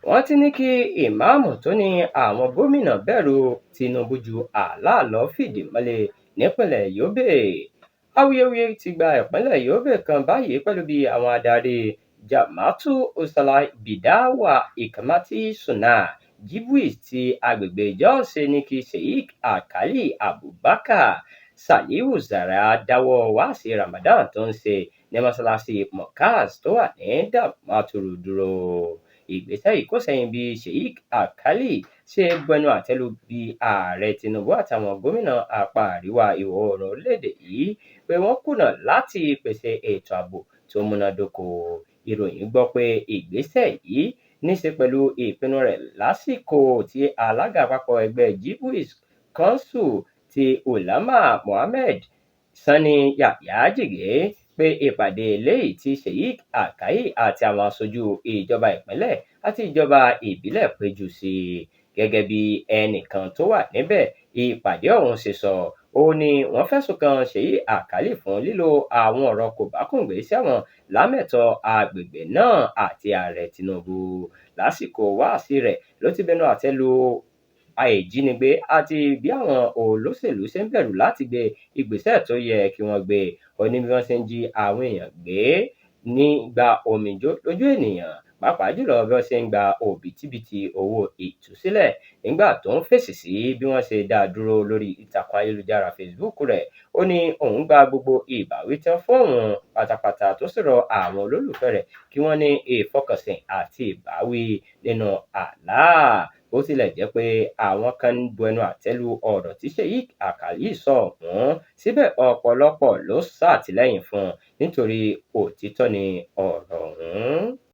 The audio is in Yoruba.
Wọ́n ti ní kí ìmáàmù tó ní àwọn gómìnà bẹ̀rù Tinubu ju Allah lọ fìdí mọ́lẹ̀ nípínlẹ̀ Yobe. Awuyewuye ti gba ìpínlẹ̀ Yobe kan báyìí pẹ̀lú bí àwọn adarí Jama'atu Izalatil Bid'ah Wa Iqamatis Sunnah (JIBWIS) ti agbègbè Jos ṣe ní kí Sheikh Alkali Abubakar Salihu Zaria dáwọ́ wáàsí Ramadan tó ń ṣe ní mọ́ṣáláṣí Markaz tó wà ní Damaturu dúró. Ìgbésẹ̀ yìí kò ṣẹ̀yìn bí Sheikh Alkali ṣe bu ẹnu àtẹ́ lu bí Ààrẹ Tinubu àtàwọn gómìnà apá àríwá ìwọ̀-oòrùn orílẹ̀-èdè yìí pé wọ́n kùnà láti pèsè ètò ààbò tó múnádóko. Ìròyìn gbọ́ pé ìgbésẹ̀ yìí nííṣe pẹ̀lú ìpinnu rẹ̀ lásìkò tí alága àpapọ̀ ẹgbẹ́ JIBWIS Council ti Ulama Mohammed Sani Yahya Jigé pé ìpàdé léyìí tí Sheikh Alkali àti àwọn aṣojú ìjọba ìpínlẹ̀ àti ìjọba ìbílẹ̀ péjú sí. Gẹ́gẹ́ bí ẹnìkan tó wà níbẹ̀ ìpàdé ọ̀hún ṣe sọ, ó ní wọ́n fẹ̀sùn kan Sheikh Alkali fún lílo àwọn ọ̀rọ̀ kòbákùngbé sí àwọn lámẹ̀tọ́ agbègbè náà àti Ààrẹ Tinubu. Lásìkò wáàsí rẹ̀ ló ti bẹnu àtẹ́ lu ìjínigbé àti bí àwọn olóṣèlú ṣe ń bẹ̀rù láti gbé ìgbésẹ̀ tó yẹ kí wọ́n gbé. Ó ní bí wọ́n ṣe ń jí àwọn èèyàn gbé nígbà omijé lójú ènìyàn, pàápàá jùlọ bí wọ́n ṣe ń gba òbítíbitì owó ìtúsílẹ̀. Nígbà tó ń fèsì sí bí wọ́n ṣe dá a dúró lórí ìtàkùn ayélujára Facebook rẹ̀, ó ní òun gba gbogbo ìbáwí tí wọ́n fún òun pátápátá, tó sì rọ àwọn olólùfẹ́ rẹ̀ kí wọ́n ní ìfọkànsìn àti ìbáwí nínú Allah. Bó tilẹ̀ jẹ́ pé àwọn kan ń bu ẹnu àtẹ́ lu ọ̀rọ̀ tí Sheikh Alkali sọ ọ̀hún, síbẹ̀ ọ̀pọ̀lọpọ̀ ló ṣàtìlẹ́yìn fún un nítorí òtítọ́ ni ọ̀rọ̀ ọ̀hún.